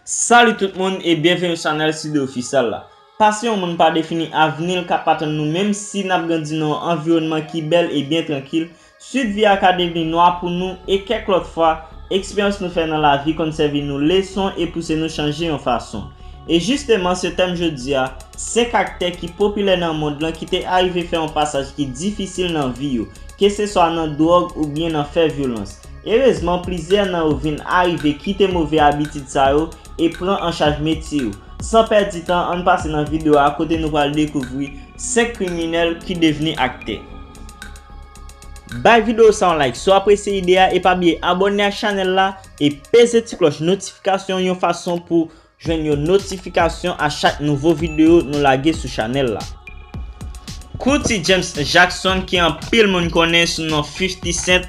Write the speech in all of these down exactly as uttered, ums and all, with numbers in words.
Salut tout moun e byenveni sou chanèl Studio Official la. Pase yon moun pa defini avni l k ap atann nou menm si n ap grandi nan yon anviwònman ki bèl e byen trankil. Swit vi a ka devni nwa pou nou e kèk lòt fwa, eksperyans nou fè nan lavi konn sèvi nou leson e pouse nou chanje yon fason. E jisteman se tèm jodi a, senk aktè ki popilè nan mond lan ki te arive fè yon pasaj ki difisil nan vi yo, keseswa nan dwòg oubyen nan fè vyolans. Erezman, plizyè nan yo vin arive kite move abitid sa yo e pran an chaj metye yo. San pèdi tan, ann pase nan videyo a kote nou pral dekouvri senk kriminèl ki devni aktè. Bay videyo sa yon like si w apresye ide a e pa bliye abòne ak chanèl la e peze ti klòch notifikasyon yon fason pou jwenn yon notifikasyon a chak nouvo videyo nou lage sou chanèl la. Quincy James Jackson, ki anpil moun konnen sou non fifty Cent,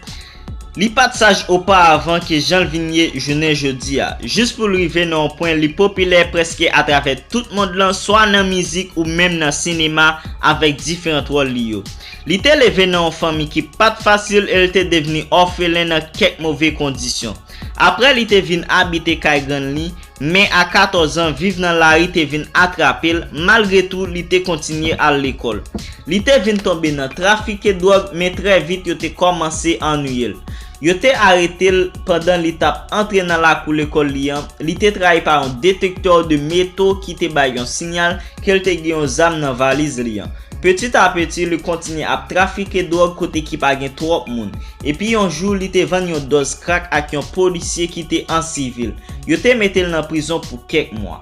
li pa t saj oparavan ke jan l vin ye jounen jodi a. Jis pou l rive nan yon pwen li popilè prèske atravè tout mond lan, swa nan mizik ou menm nan sinema, avèk diferan wòl li yo. Li te leve nan yon fanmi ki pa t fasil e l te devni òfelen nan kèk move kondisyon. Apre li te vin abite kay grann li, men a katòz an, viv nan lari te vin atrape l, malgre tou li te kontinye al lekòl. Li te vin tonbe nan trafike dwòg, men trè vit yo te kòmanse annuiye l. Yo te arete l pandan li t ap antre nan lakou lekòl li an, li te trayi pa yon detektè de meto ki te bay yon siyal ke l te gen yon zam nan valiz li an. Peti a peti, li kontinye ap trafike dwòg kote ki pa gen twòp moun. Epi yon jou, li te vann yon dòz krak ak yon polisye ki te an sivil. Yo te mete l nan prizon pou kèk mwa.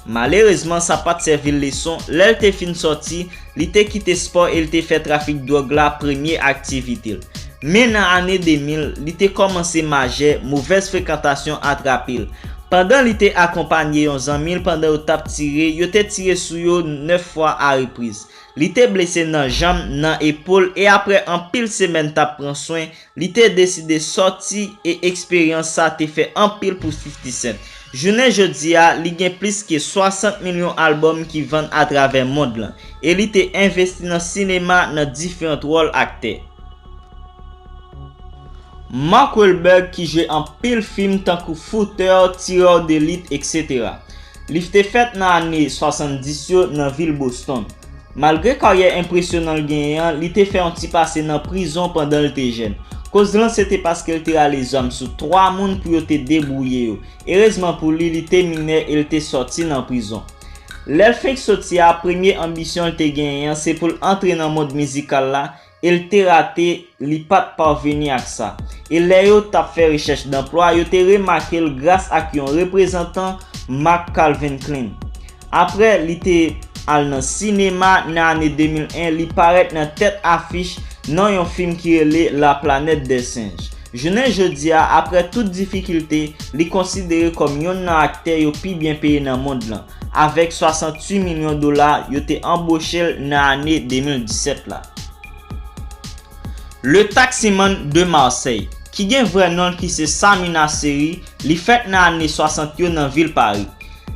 Malerezman, sa pa t sèvi l leson. Lè l te fin sòti, li te kite spò e l te fè trafik dwòg la premye aktivite l. Men nan ane de mil, li te kòmanse majè, movèz frekantasyon atrape l. Pandan li te akonpanye yon zanmi l pandan yo t ap tire, yo te tire sou yo nèf fwa a repriz. Li te blese nan janm, nan epòl, e apre anpil semèn t ap pran swen, li te deside sòti e eksperyans sa te fè anpil pou fifty Cent. Jounen jodi a, li gen plis ke swasant milyon albòm ki vann atravè mond lan, e li te envesti nan sinema nan diferan wòl aktè. Mark Wahlberg, ki jwe anpil fim tankou Footloose, Tireur d'Elite, et cetera. Li te fèt nan ane swasanndis yo nan vil Boston. Malgre karyè enpresyonan l genyen an, li te fè yon ti pase nan prizon pandan l te jèn. Koz lan se te paske l te rale zam sou twa moun pou yo te debwouye yo. Erezman pou li, li te minè e l te sòti nan prizon. Lè l fenk soti a, premye anbisyon l te genyen an se pou l antre nan mond mizikal la, e l te rate, li pa t pavini ak sa. E lè yo t ap fè rechèch danplwa, yo te remake l gras ak yon reprezantan, Mark Calvin Klein. Apre li te al nan sinema nan ane de mil en, li parèt nan tèt afich nan yon fim ki rele La Planète des Singes. Jounen jodi a, apre tout difikilte, li konsidere kòm yonn nan aktè yo pi byen peye nan mond lan. Avèk swasanntuit milyon dola, yo te anboche l nan ane de mil disèt la. Le Taximan de Marseille, ki gen vrè non l ki se Sami Nasseri, li fèt nan ane swasant yo nan vil Pari.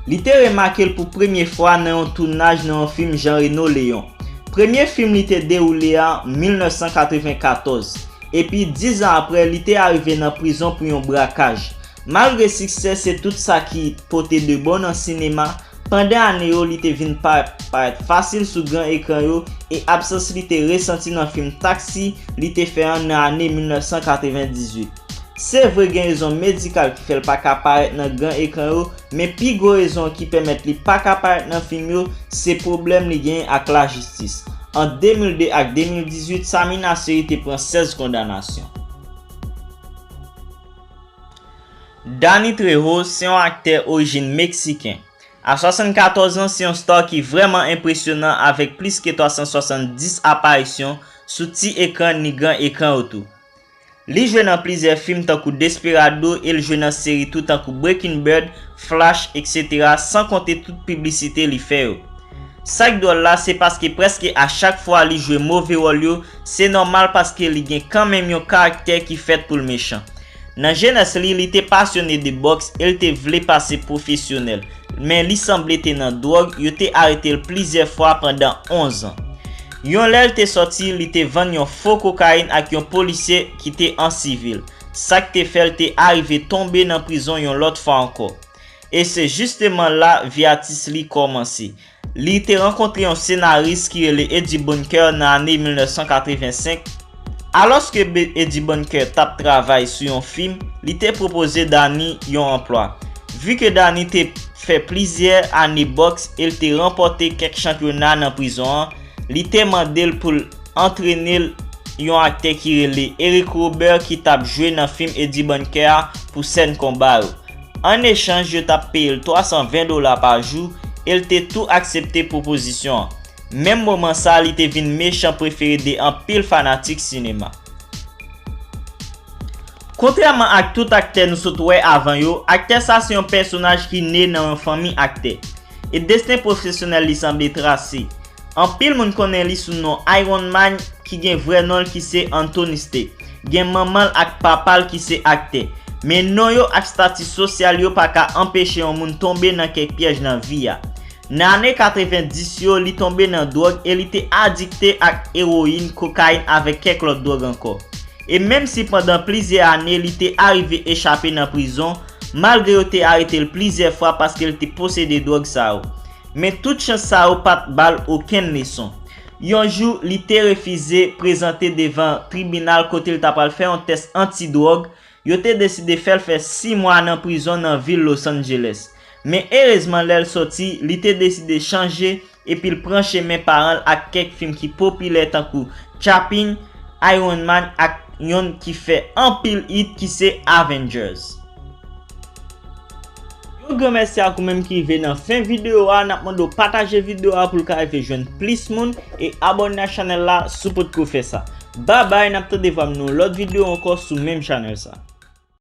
Li te remake l pou premye fwa nan yon tounaj nan yon fim Jean Reno Léon. Premye fim li te dewoule a mil nèf san katrevenkatòz, epi diz an apre, li te arive nan prizon pou yon brakaj. Malgre siksè se tout sa ki pote de bon nan sinema, pandan ane yo, li te vin pa-, parèt fasil sou gran ekran yo, e absans li te resanti nan fim Taxi li te fè an nan ane mil nèf san katrevendizuit. Se vre gen rezon medikal ki fè l pa ka parèt nan gran ekran yo, men pi gwo rezon ki pèmèt li pa ka parèt nan fim yo, se pwoblèm li genyen ak lajistis. Ant de mil de ak de mil dizuit, Sami Nasseri te pran sèz kondanasyon. Danny Trejo se yon aktè orijin meksiken. A swasannkatòz an, se yon star ki vrèman enpresyonan avèk plis ke twa san swasanndis aparisyon sou ti ekran ni gran ekran yo tou. Li jwe nan plizyè fim tankou Desperado e l jwe nan seri tou tankou Breaking Bad, Flash, et cetera, san konte tout piblisite li fè yo. Sa k dwòl la, se paske prèske a chak fwa li jwe move wòl yo, se nòmal paske li gen kanmenm yon karaktè ki fèt pou l mechan. Nan jenès li, li te pasyone de bòks e l te vle pase pwofesyonèl, men li sanble te nan dwòg, yo te arete l plizyè fwa pandan onz an. Yon lè l te sòti, li te vann yon fo kokayin ak yon polisye ki te an sivil, sa k te fè l te arive tonbe nan prizon yon lòt fwa ankò. e se jisteman la vi atis li kòmanse. Li te rankontre yon senaris ki rele Eddie Bunker nan ane mil nèf san katrevensenk. Alòske Be- Eddie Bunker t ap travay sou yon fim, li te pwopoze Danny yon anplwa. Vi ke Danny te fè plizyè ane bòks e l te ranpòte kèk chanpyona nan prizon an, li te mande l pou l antrene l yon aktè ki rele Eric Roberts ki t ap jwe nan fim Eddie Bunker a pou sèn konba yo. An echanj, yo t ap peye l twa san ven dola pa jou e l te tou aksepte pwopozisyon an. Menm moman sa a, li te vin mechan prefere de anpil fanatik sinema. Kontrèman ak tout aktè nou sot wè avan yo, aktè sa se yon pèsonaj ki ne nan yon fanmi aktè. E desten pwofesyonèl li sanble trase. Anpil moun konnen li sou non Iron Man, ki gen vrè non l ki se Anthony Starr. Gen manman l ak papa l ki se aktè. Men non yo ak stati sosyal yo pa ka anpeche yon moun tonbe nan kèk pyèj nan vi a. Nan ane katrevendis yo, li tonbe nan dwòg e li te adikte ak ewoyin, kokayin avèk kèk lòt dwòg ankò. E menm si pandan plizyè ane li te arive echape nan prizon, malgre yo te arete l plizyè fwa paske l te posede dwòg sa yo. Men tout chans sa yo pa t ba l okenn leson. Yon jou, li te refize prezante devan tribinal kote l ta pral fè yon tès anti-dwòg. Yo te deside fè l fè sis mwa nan prizon nan vil Los Angeles. Men erezman, lè l sòti, li te deside chanje epi l pran chemen paran l ak kèk fim ki popilè tankou Chaplin, Iron Man ak yonn ki fè anpil hit ki se Avengers. Yon gran mèsi ak ou menm ki rive nan fen videyo a. N ap mande w pataje videyo a pou l ka rive jwenn plis moun e abòne ak chanèl la si w potko fè sa. Babay, n ap tande vwa m nan yon lòt videyo ankò sou menm chanèl sa.